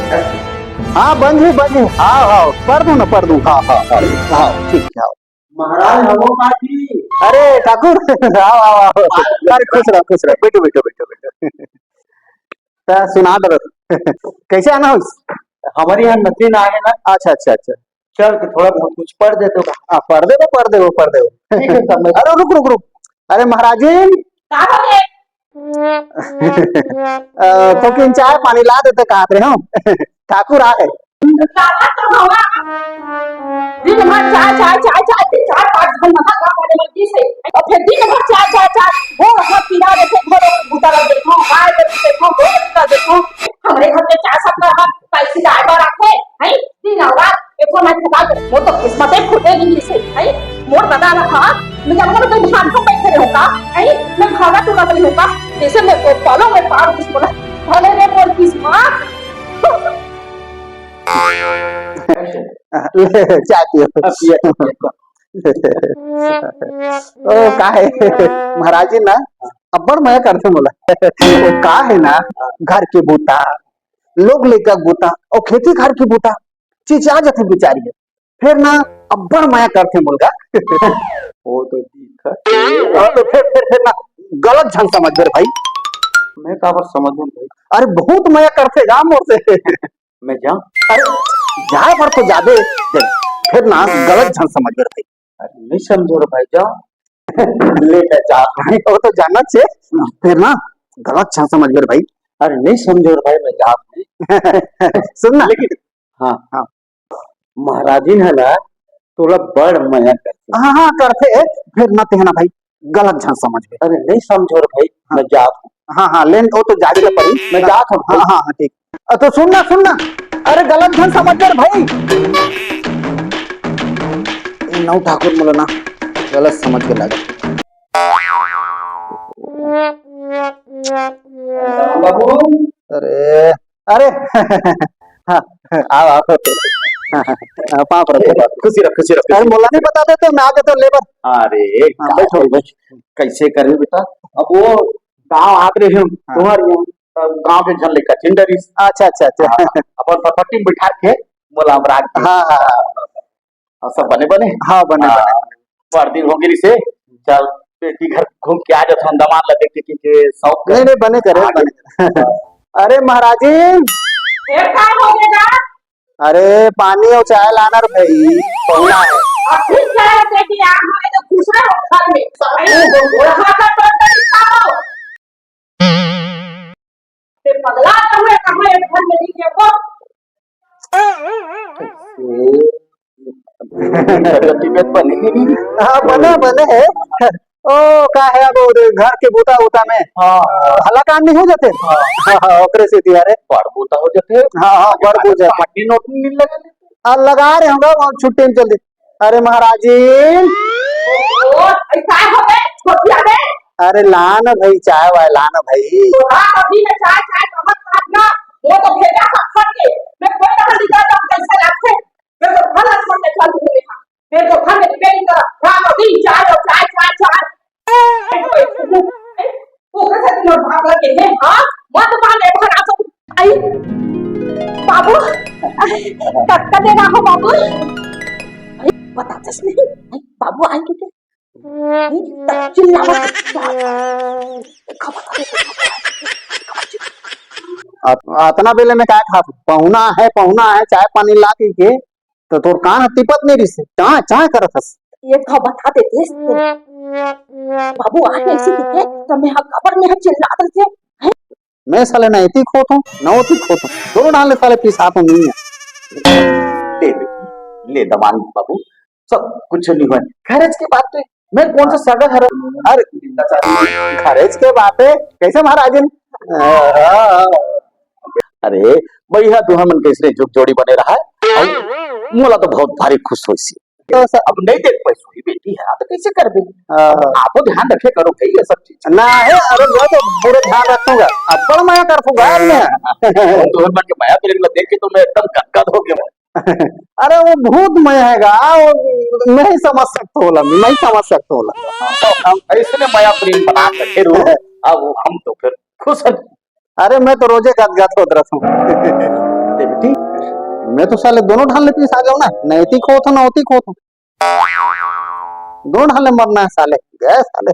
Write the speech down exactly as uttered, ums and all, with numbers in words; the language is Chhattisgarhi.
हाँ, बंद ही, बंद ही। हाँ, हाँ, पढ़ दूँ ना, पढ़ दूँ। हाँ, हाँ, हाँ, हाँ, ठीक है, हाँ। महाराज, हवो का जी? अरे, ठाकुर, आओ, आओ, आओ। अरे, खुश रहो, खुश रहो। बैठो, बैठो, बैठो, बैठो। त सुना दो। कैसे आना होइस? हमर यहाँ नदी ना है ना। अच्छा, अच्छा, अच्छा। चल के थोड़ा बहुत कुछ पढ़ देते हो। हाँ, पढ़ देबो, पढ़ देबो, पढ़ देबो। ठीक है, तब मैं अरे, रुक, रुक, रुक। अरे, महाराजिन। का हो गे? अ, तो किन चाय पानी ला देते, कहत रहे हो। ठाकुर आ गए। दादा तो हवा। दिन भर चाय, चाय, चाय, चाय, फिर चार पांच घंटा का खाने में पीस है। और फिर दिन भर चाय, चाय, चाय, वो वहाँ पीला देखे, घरों में भूता लग देखो, गाय के देखो, गोरू का देखो। हमरे घर के चाय सब कर हम पैसे गाय पर रखे, हैं? दिन और रात, देखो मैं थका गई। वो तो किस्मत है, फूटे नहीं से, हैं? मोर दादा रहा, मैं जब तक धान को बैठे रहूंगा, हैं? मैं भागा टूरा नहीं होगा। जैसे मैं तो पालो में पार कुछ बोला, भले रे मोर किस्मत। ले, चाय पियो। हाँ, पिया, पिया, पिया। ओ, का है? महाराज जी ना, अब्बड़ मया करथे मोला। ओ, का है ना, घर के बूता, लोग लइका के बूता, अउ खेती खार के बूता, चिचिया जथे बेचारी। फिर ना, अब्बड़ मया करथे मोला। वो तो ठीक है। अउ तो फिर, फिर, फिर ना, गलत झन समझ बर भाई। मैं काबर समझूं भाई? अरे, बहुत मया करथे गा मोर से। मैं जाऊं? अरे, जाए बर तो जाबे, देख, फिर ना गलत झन समझ बर भाई। अरे, नहीं समझो रे भाई, जाओ। ले, मैं जा। वो तो जानना चाहिए, फिर ना गलत झन समझ बर भाई। अरे, नहीं समझो रे भाई, मैं जा। सुन ना। लेकिन, हाँ, हाँ। महाराजिन है ना, तोला बड़ मया करथे। हाँ, हाँ, करथे, फिर ना तेहना भाई, गलत झन समझ बे। अरे, नहीं समझो रे भाई, हाँ। मैं जात हूँ। हाँ, हाँ, लेन, वो तो जाबे ला पड़ी। मैं जात हूँ। हाँ, हाँ, हाँ, ठीक। अ, तो सुन ना, सुन ना। अरे, गलत झन समझ बे रे भाई। ए, नौ ठाकुर मोला ना, गलत समझ के लागत। बाबू। अरे, अरे, हाँ, आओ, आओ। हाँ, हाँ, पाँव परो, पाँव परो। खुशी रहो, खुशी रहो, अरे, खुशी रहो। मोला नहीं बता देते, मैं आ जाता हूँ लेबर। अरे, हाँ, का बैठो, बैठो। कैसे करे बेटा? अब वो गाँव आत रहे हम, हाँ। तुम्हारे यहाँ, तब गाँव के झन लेकर चिंडरिस। अच्छा, अच्छा, अच्छा। हाँ, अपन फटफटी में बिठा के बोला हम रात के। हाँ, हाँ, हाँ। अउ सब बने बने? हाँ, बने, हाँ, बने। बड़ दिन हो गे रिहिसे, चल बेटी घर घूम के आ जाथन, दमाद ला देख के, के, के शौक नहीं, नहीं, बने करे, हाँ, बने करे। अरे महाराजिन। ये का हो गे गा? अरे पानी अउ चाय लाना रे भाई, पहुना है। अभी चाय लेके आ, हमें तो खुश रहो घर में। सब लोग बोला, "हाँ, हाँ, हाँ, हाँ, हाँ।" ते पगला कहाँ है, कहाँ है घर में नहीं है वो? तबियत, तबियत बने कि नहीं? हाँ, बने, बने है। ओ, का है अब वो घर के बूता, बूता में? हाँ। हला काम नहीं हो जाते? हाँ। हाँ, हाँ, ओकरे से दिया रे। बड़ बूता हो जाते? हाँ, हाँ, बड़ बूता। पानी नोट नहीं लगा लेते? आ, लगा रहे होंगे, वो छुट्टी में चल दी। अरे महाराजिन। ओ, अरे का हो बे? छोटिया बे? अरे ला ना भाई, चाय वाय ला ना भाई। तोरा अभी में चाय, चाय समझ बात ना। वो तो भेजा सब खा के। मैं कोई ना निकाल दम कैसे रखे। मैं तो घर छोड़ के चल दूंगी यहाँ। मैं तो घर में रिपेयरिंग कर। रात और दिन चाय और चाय, चाय, चाय। वो कैसे दिन और भाग लगे हैं, हाँ? मत मान ले, घर आ तो। आई, बाबू, कक्का दे रहा हो बाबू। आई, बतातेस नहीं। आई, बाबू आए के क्या? आई, तब चिल्लावा। अत-, अतना बेले में काय खात? पहुना है, पहुना है, चाय पानी ला के, के तो तोर कान ह टिपत नहीं रिहिस, चाय, चाय करत हस। ये तो बता देते तो। बाबू आए ऐसे दिखे तो मैं हा कबर में हा चिल्लात रहिसे। मैं साले ना एती खोत हूँ, ना ओती खोत हूँ, दोनों डाल ले साले पिसात हूँ नहीं है। ले, ले दमान बाबू, सब कुछ नहीं हुआ। खैरज के बात पे मैं कौन सा सगा हरा? अरे, खैरज के बात है, कैसे महाराजन? अरे, भैया दुहर मन कैसे जुग जोड़ी बने रहा है? मोला तो बहुत भारी खुश होइस। तो सर अब नहीं देख पाइस, वही बेटी है, तो कैसे करबे? हाँ। आप तो ध्यान रखे करो भाई, ये सब चीज। ना है, अरे मैं तो पूरा ध्यान रखूंगा, अब्बड़ मया करथूं यार मैं। दुहर मन के मया प्रेम में देख के तो मैं एकदम गदगद हो गया हूँ। अरे वो भूत मया है गा, वो नहीं समझ सकता होला, नहीं समझ सकता होला। हम ऐसने मया प्रेम बना के फिर वो, अब हम तो फिर खुश हैं। अरे मैं तो रोजे गदगद होत रहता हूँ। बेटी, मैं तो साले दोनों ढाल ले पीस आ गया ना, ना एती खोत हो, ना ओती खोत हो। दोनों ढाल ले मरना है साले, गए साले।